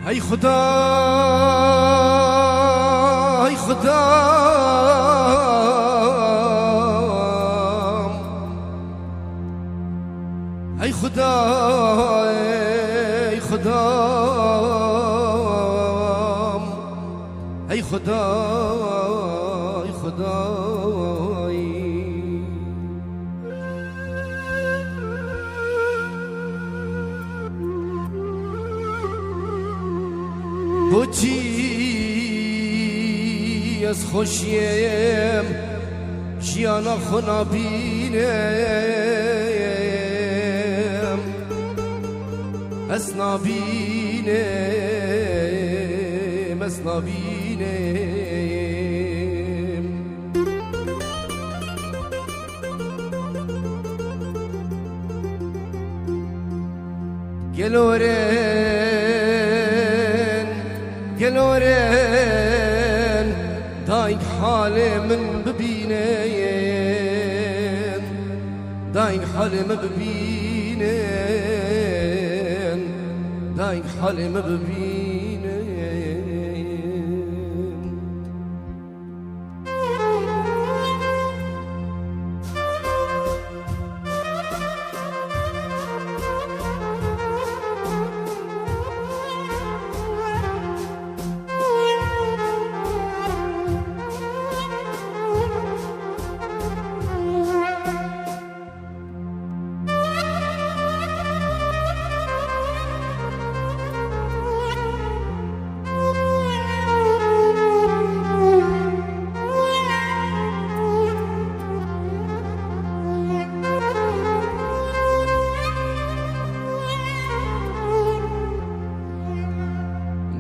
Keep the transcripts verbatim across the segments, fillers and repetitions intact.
Ey Xuda, ey Xuda, ey Xuda, ey Xuda, ey Xuda, ey Xuda. Boçî ez xweşiyê jiyana xwe nabînim, ez nabînim, ez nabînim. Gelo êrên, gelo êrên, dayik halê min bibînin, dayik halê min bibînin, dayik halê min bibînin.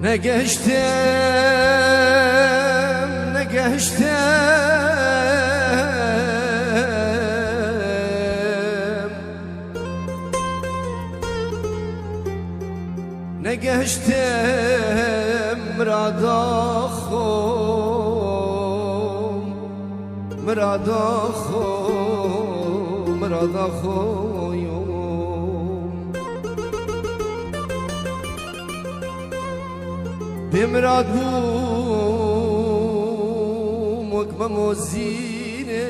Negehiştim, negehiştim. Negehiştim mirada xwe, mirada xwe, mirada xwe yo. Bêmirad bûm wek Memo Zînê,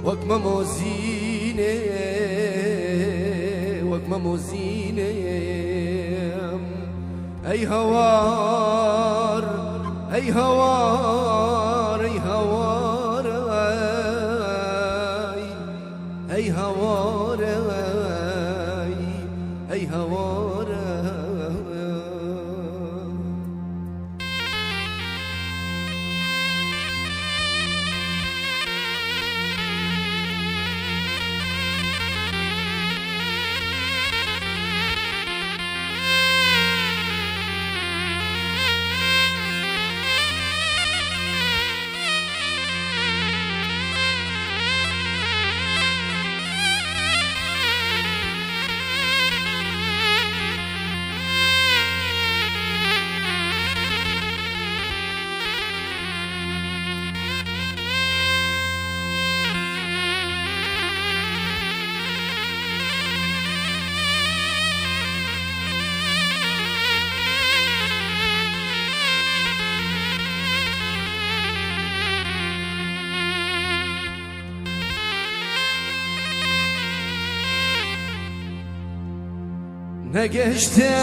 wek Memo Zînê, wek Memo Zînê. Ey hawar, ey hawar, ey hawar, ey. Ey hawar ey, ey hawar ey. Negehiştim,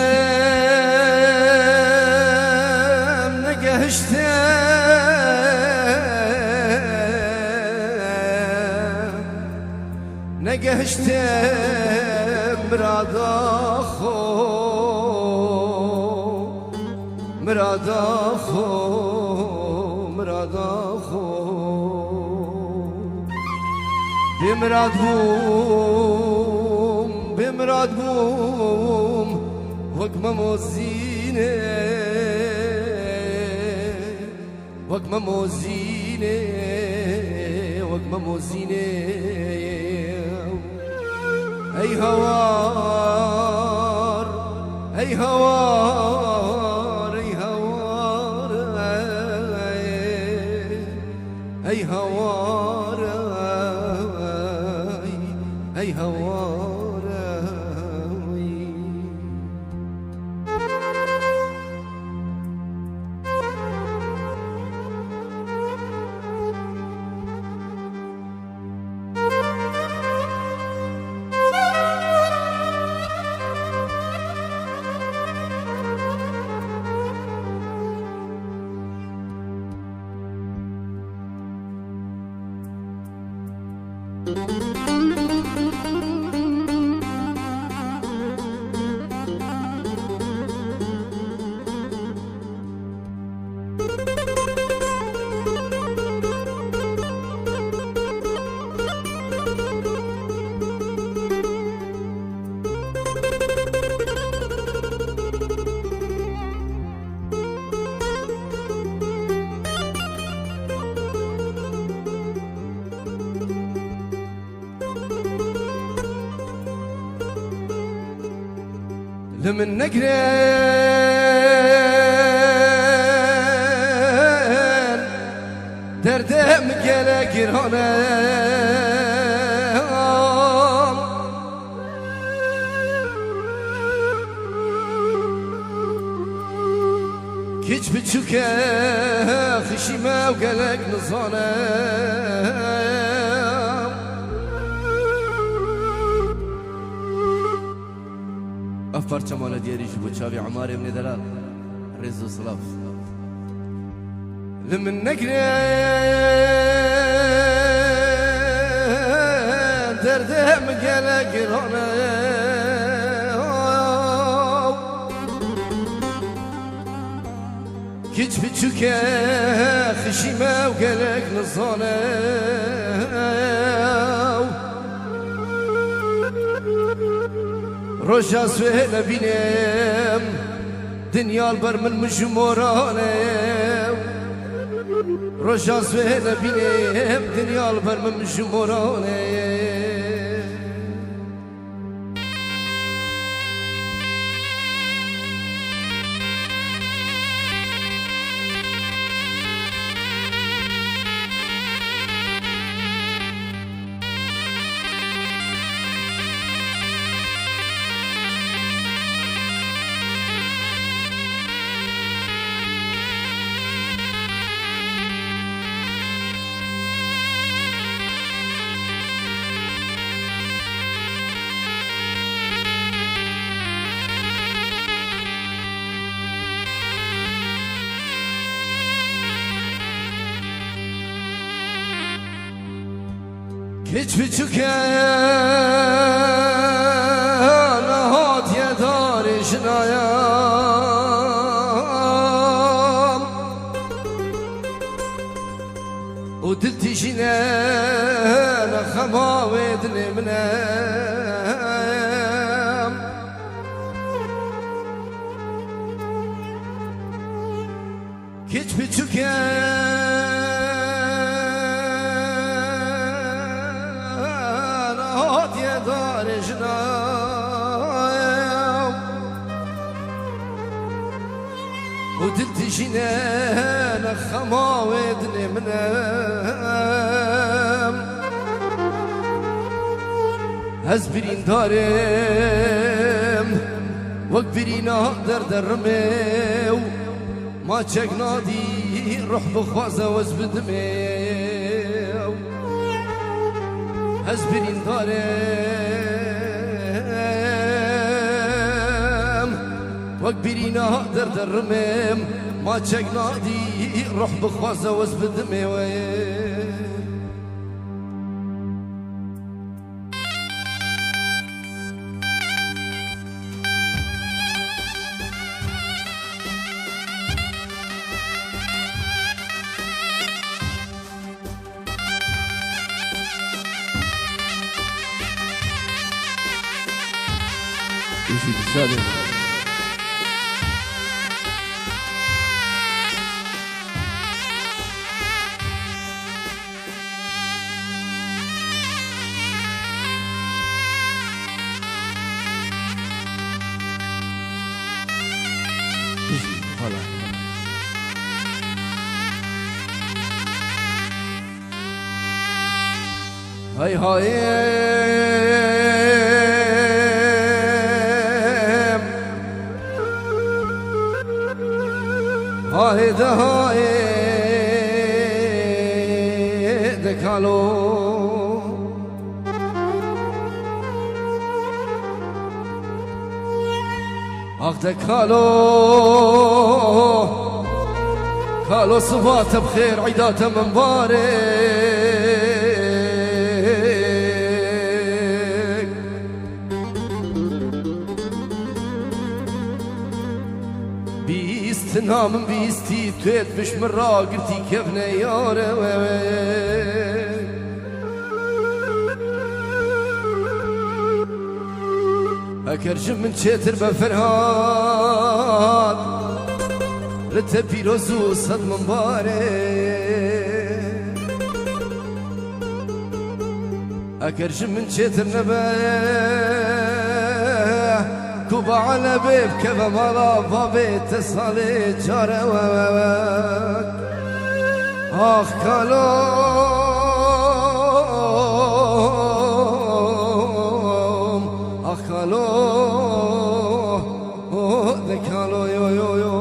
negehiştim, negehiştim mirada xwe, mirada xwe, mirada xwe. Bêmirad bûm, bêmirad bûm, wek Memo Zînê, wek Memo Zînê, wek Memo Zînê. Ey hawar, ey hawar, ey hawar ey. Ey hawar ey, ey hawar ey. Li min negire derdê min gelek giran e. Kiç biçûk e, xişî me û gelek nizane. Ev parça mane diyarî ji bo çavê Emarê min ê delal. Rêz û silav. Li min negire derdê min gelek giran e. Kiç biçûk e, xişî me û gelek nizane. Roja swê nebînim, dinya li ber min mij û moran e. Roja swê nebînim, dinya li ber min mij û moran e. Keç biçûk e, nehatiye darê jinayan. Û dil tijîne ne xema wê dilê min e. Keç biçûk e, nehatiye darê jina. Û dil tijîne ne xema wê dilê min e. Ez birîndar im, wek birîna derde rimê û maçek nadî ruh bixwaze ez bidimê. Ez birîndar im, wek birîna derde rimê, maçek nadî ruh bixwaze ez bidimê wê. Îşî dişa de. Hala. Hay hay. Haydi haydi kalo. Ax de kalo, kalo siba te bi xêr, eyda te min barê. Niha min bîstî tu yê dibiş min ragirtî kevne yare we. Eker ji min çêtir be Ferhat, li te pîroz û sed min bare. Eker ji min çêtir nebe, ku ba Elebê bikeve mala bavê te salê care we. Ax kalo, ax kalo, de kalo yo yo yo.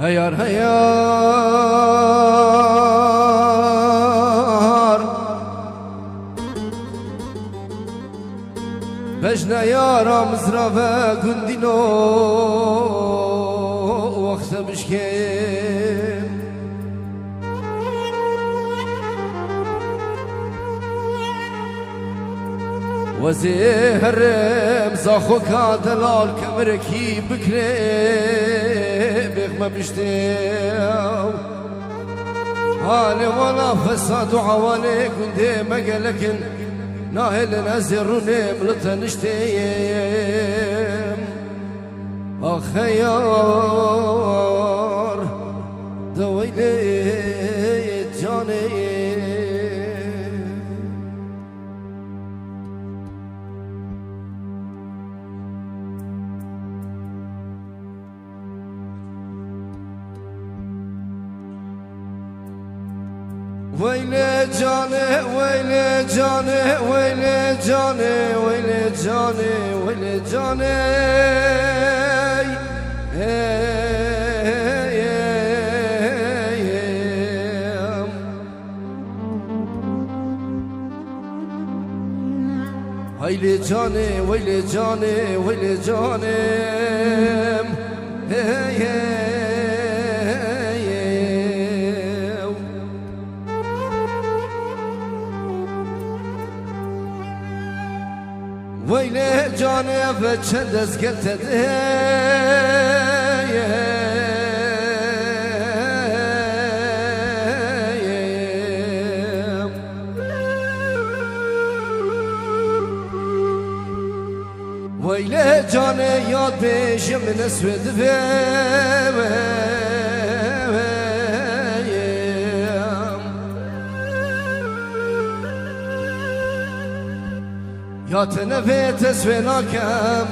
Heyar, heyar. Bejna yara mizrave gundîno wexte bişkên. Wezê herem zaxoka delal kemerekî bikre bêxme biştê. Halê wala fesad û awalê gundê me gelek in. Nahêlin ez ê rûnêm li teniştê yêm. Ax heyar de weylê canê. Weylê canê, weylê canê, weylê canê, weylê canê, weylê canê. Hey, hey, hey, hey. Weylê canê, weylê canê, weylê canê. Hey, hey, hey. Weylê canê, ve çend ez gel te diheyim. Weylê canê, yad bêje min ez wê divêm. Ya te nevê te swê nakem.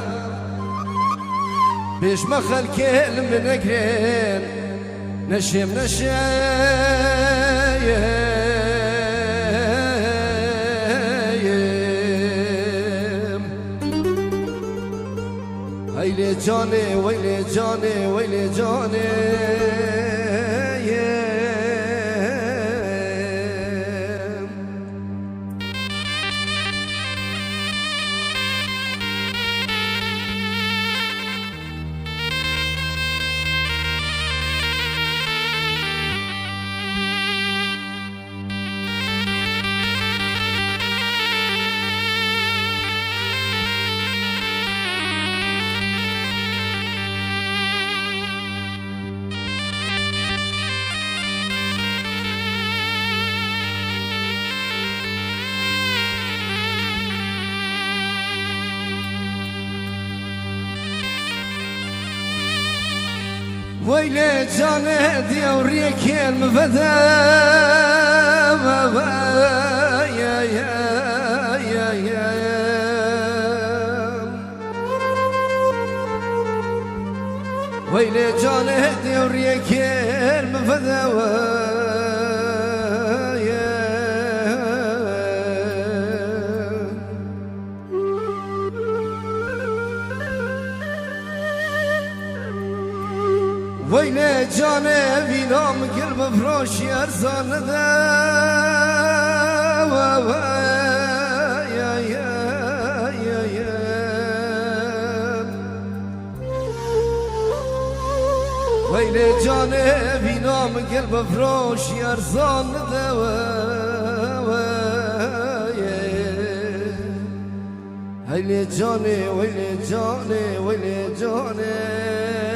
Bêjme xelkê li min negirên. Neşêm, neşêm. Heylê canê, weylê canê, weylê canê. Weylê canê, diyew riyekên mi vede. Weylê canê dêwriyê kêr min vide we. Weylê canê vîna min gil bifroşî erzan nide we. Weylê canê vîna min gil bifroşî erzan nide we. Heylê canê, weylê canê, weylê canê.